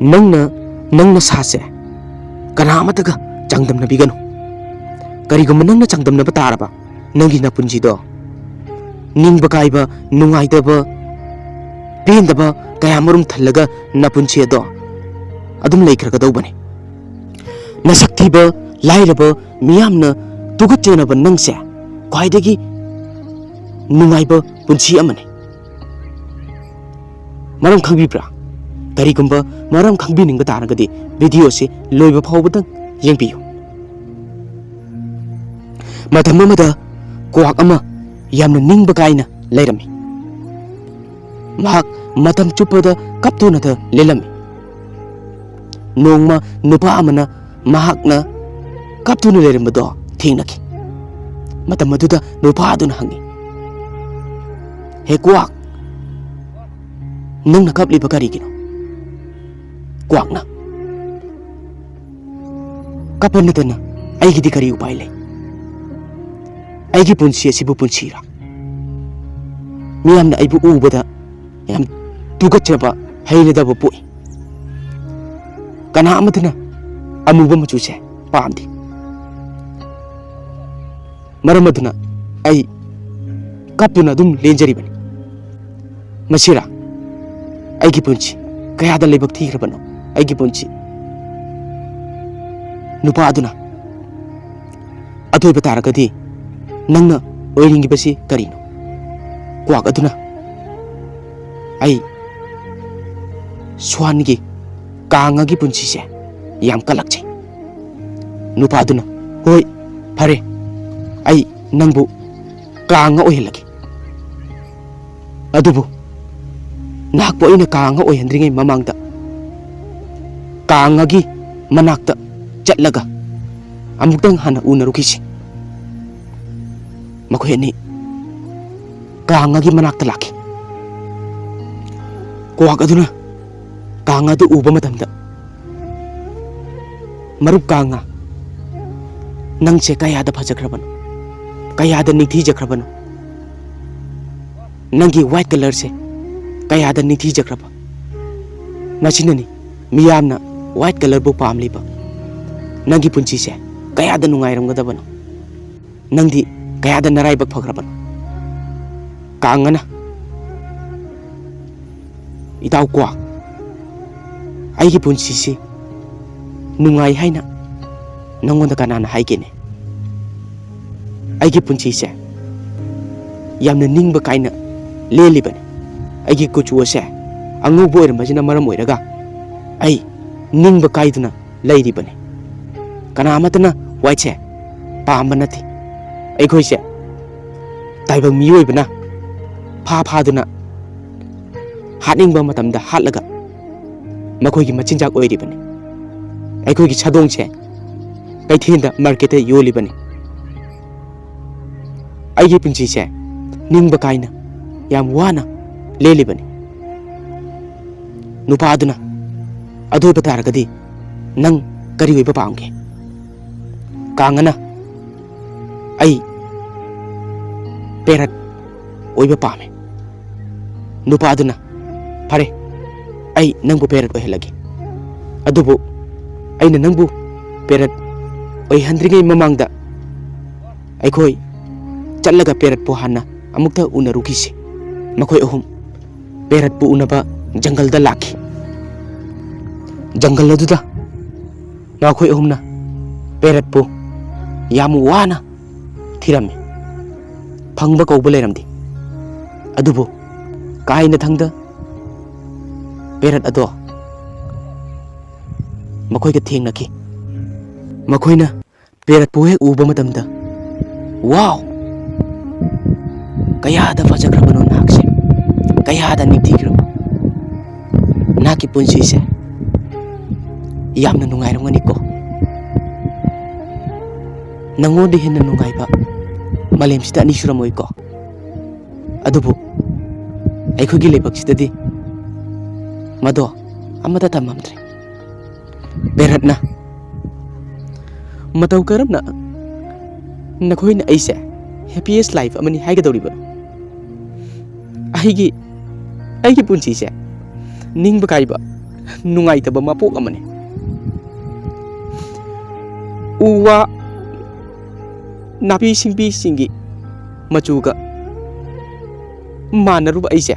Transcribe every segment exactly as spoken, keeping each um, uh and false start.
ꯅꯪꯅ ꯅꯪ ꯅꯁꯥꯁꯦ ꯀꯅꯥ ꯑꯃꯠꯇꯒ ꯆꯥꯡꯗꯝꯅꯕꯤꯒꯅꯨ꯫ ꯀꯔꯤꯒꯨꯝꯕ ꯅꯪꯅ ꯆꯥꯡꯗꯝꯅꯕ ꯇꯥꯔꯕ, ꯅꯪꯒꯤ ꯅꯄꯨꯟꯁꯤꯗꯣ ꯅꯤꯡꯕ ꯀꯥꯏꯕ, ꯅꯨꯡꯉꯥꯏꯇꯕ, ꯄꯦꯟꯗꯕ ꯀꯌꯥ ꯃꯔꯨꯝ ꯊꯜꯂꯒ ꯅꯄꯨꯟꯁꯤ ꯑꯗꯣ ꯑꯗꯨꯝ ꯂꯩꯈ꯭ꯔꯒꯗꯧꯕꯅꯤ꯫ ꯅꯁꯛ ꯊꯤꯕ, ꯂꯥꯏꯔꯕ, ꯃꯤꯌꯥꯝꯅ ꯇꯨꯀꯠꯆꯅꯕ ꯅꯪꯁꯦ ꯈ꯭ꯋꯥꯏꯗꯒꯤ ꯅꯨꯡꯉꯥꯏꯕ ꯄꯨꯟꯁꯤ ꯑꯃꯅꯤ꯫ ꯃꯔꯝ ꯈꯪꯕꯤꯕ꯭ꯔꯥ? ꯀꯔꯤꯒꯨꯝꯕ ꯃꯔꯝ ꯈꯪꯕꯤꯅꯤꯡꯕ ꯇꯥꯔꯒꯗꯤ video ꯁꯤ ꯂꯣꯏꯕ ꯐꯥꯎꯕꯗꯪ ꯌꯦꯡꯕꯤꯌꯨ꯫ ꯃꯇꯝ ꯑꯃꯗ ꯀ꯭ꯋꯥꯛ ꯑꯃ ꯌꯥꯝꯅ ꯅꯤꯡꯕ ꯀꯥꯏꯅ ꯂꯩꯔꯝꯃꯤ꯫ ꯃꯍꯥꯛ ꯃꯇꯝ ꯆꯨꯞꯄꯗ ꯀꯞꯇꯨꯅꯇ ꯂꯦꯜꯂꯝꯃꯤ꯫ ꯅꯣꯡꯃ ꯅꯨꯄꯥ ꯑꯃꯅ ꯃꯍꯥꯛꯅ ꯀꯞꯇꯨꯅ ꯂꯩꯔꯝꯕꯗꯣ ꯊꯦꯡꯅꯈꯤ꯫ ꯃꯇꯝ ꯑꯗꯨꯗ ꯅꯨꯄꯥ ꯑꯗꯨꯅ ꯍꯪꯉꯤ, "ꯍꯦ ꯀ꯭ꯋꯥꯛ, ꯅꯪꯅ ꯀꯞꯂꯤꯕ ꯀꯔꯤꯒꯤꯅꯣ?" ꯀ꯭ꯋꯥꯛꯅ, "ꯀꯞꯄ ꯅꯠꯇꯅ ꯑꯩꯒꯤꯗꯤ ꯀꯔꯤ ꯎꯄꯥꯏ ꯂꯩ? ꯑꯩꯒꯤ ꯄꯨꯟꯁꯤ ꯑꯁꯤꯕꯨ ꯄꯨꯟꯁꯤꯔꯥ? ꯃꯤꯌꯥꯝꯅ ꯑꯩꯕꯨ ꯎꯕꯗ ꯌꯥꯝ ꯇꯨꯀꯠꯆꯕ, ꯍꯩꯅꯗꯕ ꯄꯣꯛꯏ꯫ ꯀꯅꯥ ꯑꯃꯠꯇꯅ ꯑꯃꯨꯕ ꯃꯆꯨꯁꯦ ꯄꯥꯝꯗꯦ꯫ ꯃꯔꯝ ꯑꯗꯨꯅ ꯑꯩ ꯀꯞꯇꯨꯅ ꯑꯗꯨꯝ ꯂꯦꯟꯖꯔꯤꯕꯅꯤ꯫ ꯃꯁꯤꯔꯥ ꯑꯩꯒꯤ ꯄꯨꯟꯁꯤ? ꯀꯌꯥꯗ ꯂꯥꯏꯕꯛ ꯊꯤꯈ꯭ꯔꯕꯅꯣ ꯑꯩꯒꯤ ꯄꯨꯟꯁꯤ?" ꯅꯨꯄꯥ ꯑꯗꯨꯅ, "ꯑꯗꯨ ꯑꯣꯏꯕ ꯇꯥꯔꯒꯗꯤ ꯅꯪꯅ ꯑꯣꯏꯅꯤꯡꯉꯤꯕꯁꯤ ꯀꯔꯤꯅꯣ?" ꯀ꯭ꯋꯥꯛ ꯑꯗꯨꯅ, "ꯑꯩ ꯁ꯭ꯋꯥꯟꯒꯤ, ꯀꯥꯡꯉꯒꯤ ꯄꯨꯟꯁꯤꯁꯦ ꯌꯥꯝ ꯀꯜꯂꯛꯆꯩ꯫" ꯅꯨꯄꯥ ꯑꯗꯨꯅ, "ꯍꯣꯏ, ꯐꯔꯦ, ꯑꯩ ꯅꯪꯕꯨ ꯀꯥꯡꯉ ꯑꯣꯏꯍꯜꯂꯒꯦ꯫ ꯑꯗꯨꯕꯨ ꯅꯍꯥꯛꯄꯨ ꯑꯩꯅ ꯀꯥꯡꯉ ꯑꯣꯏꯍꯟꯗ꯭ꯔꯤꯉꯩ ꯃꯃꯥꯡꯗ ꯀꯥꯡꯉꯒꯤ ꯃꯅꯥꯛꯇ ꯆꯠꯂꯒ ꯑꯃꯨꯛꯇꯪ ꯍꯥꯟꯅ ꯎꯅꯔꯨꯈꯤꯁꯤ꯫" ꯃꯈꯣꯏ ꯑꯅꯤ ꯀꯥꯡꯉꯒꯤ ꯃꯅꯥꯛꯇ ꯂꯥꯛꯈꯤ꯫ ꯀ꯭ꯋꯥꯛ ꯑꯗꯨꯅ ꯀꯥꯡꯉ ꯑꯗꯨ ꯎꯕ ꯃꯇꯝꯗ, "ꯃꯔꯨꯞ ꯀꯥꯡꯉ, ꯅꯪꯁꯦ ꯀꯌꯥꯗ ꯐꯖꯈ꯭ꯔꯕꯅꯣ, ꯀꯌꯥꯗ ꯅꯤꯡꯊꯤꯖꯈ꯭ꯔꯕꯅꯣ, ꯅꯪꯒꯤ white colour ꯁꯦ ꯀꯌꯥꯗ ꯅꯤꯡꯊꯤꯖꯈ꯭ꯔꯕ꯫ ꯃꯁꯤꯅꯅꯤ ꯃꯤꯌꯥꯝꯅ white colourꯕꯨ ꯄꯥꯝꯂꯤꯕ ꯅꯪꯒꯤ ꯄꯨꯟꯁꯤꯁꯦ ꯀꯌꯥꯗ ꯅꯨꯡꯉꯥꯏꯔꯝꯒꯗꯕꯅꯣ? ꯅꯪꯗꯤ ꯀꯌꯥꯗ ꯅꯔꯥꯏꯕꯛ ꯐꯈ꯭ꯔꯕꯅꯣ? ꯀꯥꯡꯉꯅ, ꯏꯇꯥꯎ ꯀ꯭ꯋꯥꯛ, ꯑꯩꯒꯤ ꯄꯨꯟꯁꯤꯁꯤ ꯅꯨꯡꯉꯥꯏ ꯍꯥꯏꯅ ꯅꯪꯉꯣꯟꯗ ꯀꯅꯥꯅ ꯍꯥꯏꯒꯦꯅꯦ? ꯑꯩꯒꯤ ꯄꯨꯟꯁꯤꯁꯦ ꯌꯥꯝꯅ ꯅꯤꯡꯕ ꯀꯥꯏꯅ ꯂꯦꯜꯂꯤꯕꯅꯤ꯫ ꯑꯩꯒꯤ ꯀꯨꯆꯨ ꯑꯁꯦ ꯑꯉꯧꯕ ꯑꯣꯏꯔꯝꯕꯁꯤꯅ ꯃꯔꯝ ꯑꯣꯏꯔꯒ ꯑꯩ ꯅꯤꯡꯕ ꯀꯥꯏꯗꯨꯅ ꯂꯩꯔꯤꯕꯅꯤ꯫ ꯀꯅꯥ ꯑꯃꯠꯇꯅ whiteꯁꯦ ꯄꯥꯝꯕ ꯅꯠꯇꯦ꯫ ꯑꯩꯈꯣꯏꯁꯦ ꯇꯥꯏꯕꯪ ꯃꯤꯑꯣꯏꯕꯅ ꯐꯥ ꯐꯥꯗꯨꯅ ꯍꯥꯠꯅꯤꯡꯕ ꯃꯇꯝꯗ ꯍꯥꯠꯂꯒ ꯃꯈꯣꯏꯒꯤ ꯃꯆꯤꯟꯖꯥꯛ ꯑꯣꯏꯔꯤꯕꯅꯤ꯫ ꯑꯩꯈꯣꯏꯒꯤ ꯁꯥꯗꯣꯡꯁꯦ ꯀꯩꯊꯦꯜꯗ, marketꯇ ꯌꯣꯜꯂꯤꯕꯅꯤ꯫ ꯑꯩꯒꯤ ꯄꯨꯟꯁꯤꯁꯦ ꯅꯤꯡꯕ ꯀꯥꯏꯅ ꯌꯥꯝ ꯋꯥꯅ ꯂꯦꯜꯂꯤꯕꯅꯤ꯫ ꯅꯨꯄꯥ ꯑꯗꯨꯅ, ꯑꯗꯨ ꯑꯣꯏꯕ ꯇꯥꯔꯒꯗꯤ ꯅꯪ ꯀꯔꯤ ꯑꯣꯏꯕ ꯄꯥꯝꯒꯦ? ꯀꯥꯡꯉꯅ, ꯑꯩ parrot ꯑꯣꯏꯕ ꯄꯥꯝꯃꯦ꯫ ꯅꯨꯄꯥ ꯑꯗꯨꯅ, ꯐꯔꯦ, ꯑꯩ ꯅꯪꯕꯨ parrot ꯑꯣꯏꯍꯜꯂꯒꯦ꯫ ꯑꯗꯨꯕꯨ ꯑꯩꯅ ꯅꯪꯕꯨ parrot ꯑꯣꯏꯍꯟꯗ꯭ꯔꯤꯉꯩ ꯃꯃꯥꯡꯗ ꯑꯩꯈꯣꯏ ꯆꯠꯂꯒ parrotꯄꯨ ꯍꯥꯟꯅ ꯑꯃꯨꯛꯇ ꯎꯅꯔꯨꯈꯤꯁꯤ꯫ ꯃꯈꯣꯏ ꯑꯍꯨꯝ parrotꯄꯨ ꯎꯅꯕ ꯖꯪꯒꯜꯗ ꯂꯥꯛꯈꯤ꯫ ꯖꯪꯒꯜ ꯑꯗꯨꯗ ꯃꯈꯣꯏ ꯑꯍꯨꯝꯅ parrotꯄꯨ ꯌꯥꯝ ꯋꯥꯅ ꯊꯤꯔꯝꯃꯤ꯫ ꯐꯪꯕ ꯀꯧꯕ ꯂꯩꯔꯝꯗꯦ꯫ ꯑꯗꯨꯕꯨ ꯀꯥꯏꯅ ꯊꯪꯗ parrot ꯑꯗꯣ ꯃꯈꯣꯏꯒ ꯊꯦꯡꯅꯈꯤ꯫ ꯃꯈꯣꯏꯅ parrotꯄꯨ ꯍꯦꯛ ꯎꯕ ꯃꯇꯝꯗ, "Wow! ꯀꯌꯥꯗ ꯐꯖꯈ꯭ꯔꯕꯅꯣ ꯅꯍꯥꯛꯁꯦ! ꯀꯌꯥꯗ ꯅꯤꯡꯊꯤꯈ꯭ꯔꯕ! ꯅꯍꯥꯛꯀꯤ ꯄꯨꯟꯁꯤꯁꯦ ꯌꯥꯝꯅ ꯅꯨꯡꯉꯥꯏꯔꯝꯒꯅꯤꯀꯣ꯫ ꯅꯪꯉꯣꯟꯗ ꯍꯦꯟꯅ ꯅꯨꯡꯉꯥꯏꯕ ꯃꯥꯂꯦꯝꯁꯤꯗ ꯑꯅꯤ ꯁꯨꯔꯝꯃꯣꯏꯀꯣ꯫ ꯑꯗꯨꯕꯨ ꯑꯩꯈꯣꯏꯒꯤ ꯂꯩꯕꯥꯛꯁꯤꯗꯗꯤ ꯃꯗꯣ ꯑꯃꯠꯇ ꯇꯝꯃꯝꯗ꯭ꯔꯦ꯫" Parrotꯅ, "ꯃꯇꯧ ꯀꯔꯝꯅ ꯅꯈꯣꯏꯅ ꯑꯩꯁꯦ happiest life ꯑꯃꯅꯤ ꯍꯥꯏꯒꯗꯧꯔꯤꯕꯅꯣ? ꯑꯩꯒꯤ, ꯑꯩꯒꯤ ꯄꯨꯟꯁꯤꯁꯦ ꯅꯤꯡꯕ ꯀꯥꯏꯕ ꯅꯨꯡꯉꯥꯏꯇꯕ ꯃꯄꯣꯛ ꯑꯃꯅꯤ꯫ ꯎ ꯋꯥ, ꯅꯥꯄꯤ ꯁꯤꯡꯕꯤꯁꯤꯡꯒꯤ ꯃꯆꯨꯒ ꯃꯥꯟꯅꯔꯨꯕ ꯑꯩꯁꯦ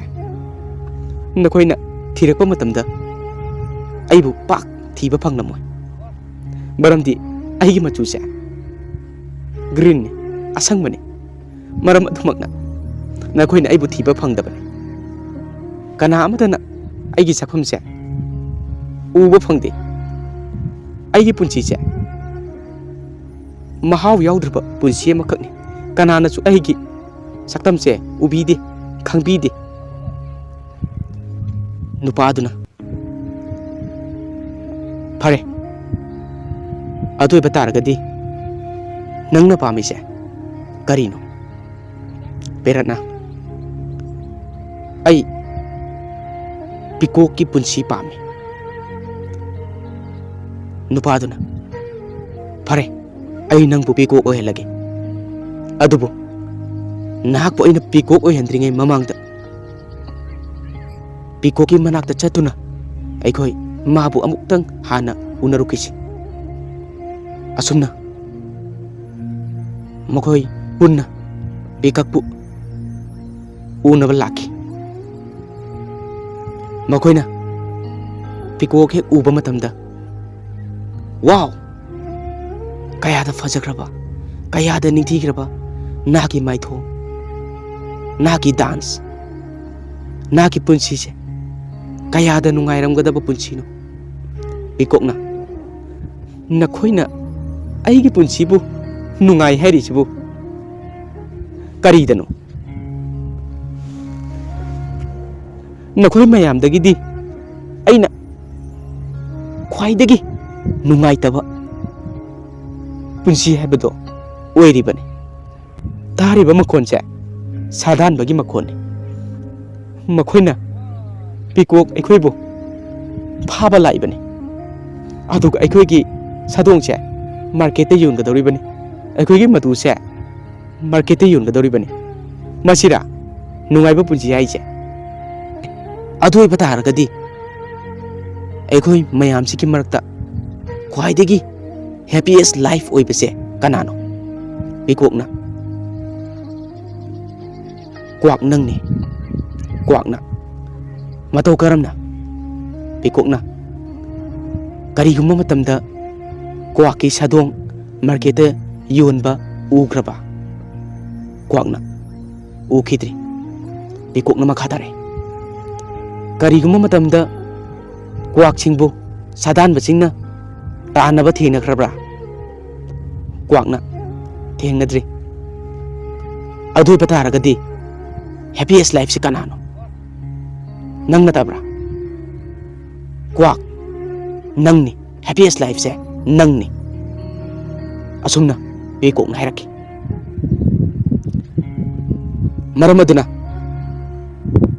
ꯅꯈꯣꯏꯅ ꯊꯤꯔꯛꯄ ꯃꯇꯝꯗ ꯑꯩꯕꯨ ꯄꯥꯛ ꯊꯤꯕ ꯐꯪꯂꯝꯃꯣꯏ꯫ ꯃꯔꯝꯗꯤ ꯑꯩꯒꯤ ꯃꯆꯨꯁꯦ ꯒ꯭ꯔꯤꯟꯅꯤ, ꯑꯁꯪꯕꯅꯤ꯫ ꯃꯔꯝ ꯑꯗꯨꯃꯛꯅ ꯅꯈꯣꯏꯅ ꯑꯩꯕꯨ ꯊꯤꯕ ꯐꯪꯗꯕꯅꯤ꯫ ꯀꯅꯥ ꯑꯃꯠꯇꯅ ꯑꯩꯒꯤ ꯁꯛꯐꯝꯁꯦ ꯎꯕ ꯐꯪꯗꯦ꯫ ꯑꯩꯒꯤ ꯄꯨꯟꯁꯤꯁꯦ ꯃꯍꯥꯎ ꯌꯥꯎꯗ꯭ꯔꯕ ꯄꯨꯟꯁꯤ ꯑꯃꯈꯛꯅꯤ꯫ ꯀꯅꯥꯅꯁꯨ ꯑꯩꯒꯤ ꯁꯛꯇꯝꯁꯦ ꯎꯕꯤꯗꯦ, ꯈꯪꯕꯤꯗꯦ꯫ ꯅꯨꯄꯥꯗꯨꯅ, "ꯐꯔꯦ, ꯑꯗꯨ ꯑꯣꯏꯕ ꯇꯥꯔꯒꯗꯤ ꯅꯪꯅ ꯄꯥꯝꯃꯤꯁꯦ ꯀꯔꯤꯅꯣ?" ꯄꯦꯔꯠꯅ, "ꯑꯩ ꯄꯤꯀꯣꯛꯀꯤ ꯄꯨꯟꯁꯤ ꯄꯥꯝꯃꯤ꯫" ꯅꯨꯄꯥꯗꯨꯅ, "ꯐꯔꯦ, ꯑꯩ ꯅꯪꯕꯨ ꯄꯤꯀꯣꯛ ꯑꯣꯏꯍꯜꯂꯒꯦ꯫ ꯑꯗꯨꯕꯨ ꯅꯍꯥꯛꯄꯨ ꯑꯩꯅ ꯄꯤꯀꯣꯛ ꯑꯣꯏꯍꯟꯗ꯭ꯔꯤꯉꯩ ꯃꯃꯥꯡꯗ ꯄꯤꯀꯣꯛꯀꯤ ꯃꯅꯥꯛꯇ ꯆꯠꯇꯨꯅ ꯑꯩꯈꯣꯏ ꯃꯥꯕꯨ ꯑꯃꯨꯛꯇꯪ ꯍꯥꯟꯅ ꯎꯅꯔꯨꯈꯤꯁꯤ꯫" ꯑꯁꯨꯝꯅ ꯃꯈꯣꯏ ꯄꯨꯟꯅ ꯄꯤꯀꯛꯄꯨ ꯎꯅꯕ ꯂꯥꯛꯈꯤ꯫ ꯃꯈꯣꯏꯅ ꯄꯤꯀꯣꯛ ꯍꯦꯛ ꯎꯕ ꯃꯇꯝꯗ, "ꯋꯥꯎ! ꯀꯌꯥꯗ ꯐꯖꯈ꯭ꯔꯕ, ꯀꯌꯥꯗ ꯅꯤꯡꯊꯤꯈ꯭ꯔꯕ ꯅꯍꯥꯛꯀꯤ ꯃꯥꯏꯊꯣꯡ, ꯅꯍꯥꯛꯀꯤ ꯗꯥꯟꯁ, ꯅꯍꯥꯛꯀꯤ ꯄꯨꯟꯁꯤꯁꯦ ꯀꯌꯥꯗ ꯅꯨꯡꯉꯥꯏꯔꯝꯒꯗꯕ ꯄꯨꯟꯁꯤꯅꯣ꯫" ꯄꯤꯀꯣꯛꯅ, "ꯅꯈꯣꯏꯅ ꯑꯩꯒꯤ ꯄꯨꯟꯁꯤꯕꯨ ꯅꯨꯡꯉꯥꯏ ꯍꯥꯏꯔꯤꯁꯤꯕꯨ ꯀꯔꯤꯗꯅꯣ? ꯅꯈꯣꯏ ꯃꯌꯥꯝꯗꯒꯤꯗꯤ ꯑꯩꯅ ꯈ꯭ꯋꯥꯏꯗꯒꯤ ꯅꯨꯡꯉꯥꯏꯇꯕ ꯄꯨꯟꯁꯤ ꯍꯥꯏꯕꯗꯣ ꯑꯣꯏꯔꯤꯕꯅꯤ꯫" ꯇꯥꯔꯤꯕ ꯃꯈꯣꯟꯁꯦ ꯁꯥꯗꯥꯟꯕꯒꯤ ꯃꯈꯣꯟꯅꯤ꯫ ꯃꯈꯣꯏꯅ ꯄꯤꯀꯣꯛ ꯑꯩꯈꯣꯏꯕꯨ ꯐꯥꯕ ꯂꯥꯛꯏꯕꯅꯤ, ꯑꯗꯨꯒ ꯑꯩꯈꯣꯏꯒꯤ ꯁꯥꯗꯣꯡꯁꯦ ꯃꯥꯔꯀꯦꯠꯇ ꯌꯣꯟꯒꯗꯧꯔꯤꯕꯅꯤ, ꯑꯩꯈꯣꯏꯒꯤ ꯃꯇꯨꯁꯦ ꯃꯥꯔꯀꯦꯠꯇ ꯌꯣꯟꯒꯗꯧꯔꯤꯕꯅꯤ꯫ ꯃꯁꯤꯔꯥ ꯅꯨꯡꯉꯥꯏꯕ ꯄꯨꯟꯁꯤ ꯍꯥꯏꯁꯦ? ꯑꯗꯨ ꯑꯣꯏꯕ ꯇꯥꯔꯒꯗꯤ ꯑꯩꯈꯣꯏ ꯃꯌꯥꯝꯁꯤꯒꯤ ꯃꯔꯛꯇ ꯈ꯭ꯋꯥꯏꯗꯒꯤ happiest life ꯑꯣꯏꯕꯁꯦ ꯀꯅꯥꯅꯣ? ꯄꯤꯀꯣꯛꯅ, ꯀ꯭ꯋꯥꯛ ꯅꯪꯅꯤ꯫ ꯀ꯭ꯋꯥꯛꯅ, ꯃꯇꯧ ꯀꯔꯝꯅ? ꯄꯤꯀꯣꯛꯅ, ꯀꯔꯤꯒꯨꯝꯕ ꯃꯇꯝꯗ ꯀ꯭ꯋꯥꯛꯀꯤ ꯁꯥꯗꯣꯡ ꯃꯥꯔꯀꯦꯠꯇ ꯌꯣꯟꯕ ꯎꯈ꯭ꯔꯕ? ꯀ꯭ꯋꯥꯛꯅ, ꯎꯈꯤꯗ꯭ꯔꯤ꯫ ꯄꯤꯀꯣꯛꯅ ꯃꯈꯥ ꯇꯥꯔꯛꯏ, ꯀꯔꯤꯒꯨꯝꯕ ꯃꯇꯝꯗ ꯀ꯭ꯋꯥꯛꯁꯤꯡꯕꯨ ꯁꯥꯗꯥꯟꯕꯁꯤꯡꯅ ꯇꯥꯟꯅꯕ ꯊꯦꯡꯅꯈ꯭ꯔꯕ꯭ꯔꯥ? ꯀ꯭ꯋꯥꯛꯅ, ꯊꯦꯡꯅꯗ꯭ꯔꯤ꯫ ꯑꯗꯨ ꯑꯣꯏꯕ ꯇꯥꯔꯒꯗꯤ happiest lifeꯁꯤ ꯀꯅꯥꯅꯣ? ꯅꯪ ꯅꯠꯇꯕ꯭ꯔꯥ? ꯀ꯭ꯋꯥꯛ, ꯅꯪꯅꯤ꯫ Happiest lifeꯁꯦ ꯅꯪꯅꯤ꯫ ꯑꯁꯨꯝꯅ ꯄꯤꯀꯣꯛꯅ ꯍꯥꯏꯔꯛꯈꯤ꯫ ꯃꯔꯝ ꯑꯗꯨꯅ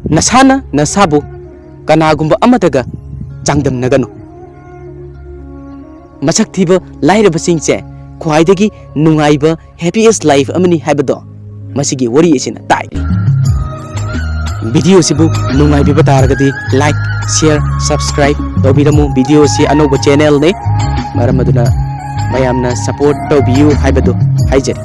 ꯅꯁꯥꯅ ꯅꯁꯥꯕꯨ ꯀꯅꯥꯒꯨꯝꯕ ꯑꯃꯠꯇꯒ ꯆꯥꯡꯗꯝꯅꯒꯅꯨ꯫ ꯃꯁꯛ ꯊꯤꯕ ꯂꯥꯏꯔꯕꯁꯤꯡꯁꯦ ꯈ꯭ꯋꯥꯏꯗꯒꯤ ꯅꯨꯡꯉꯥꯏꯕ happiest life ꯑꯃꯅꯤ ꯍꯥꯏꯕꯗꯣ ꯃꯁꯤꯒꯤ ꯋꯥꯔꯤ ꯑꯁꯤꯅ ꯇꯥꯛꯂꯤ꯫ Video ꯑꯁꯤꯕꯨ ꯅꯨꯡꯉꯥꯏꯕꯤꯕ ꯇꯥꯔꯒꯗꯤ like, share, subscribe ꯇꯧꯕꯤꯔꯝꯃꯨ꯫ Video ꯑꯁꯤ ꯑꯅꯧꯕ channelꯅꯤ, ꯃꯔꯝ ꯑꯗꯨꯅ ꯃꯌꯥꯝꯅ support ꯇꯧꯕꯤꯌꯨ ꯍꯥꯏꯕꯗꯨ ꯍꯥꯏꯖꯔꯤ꯫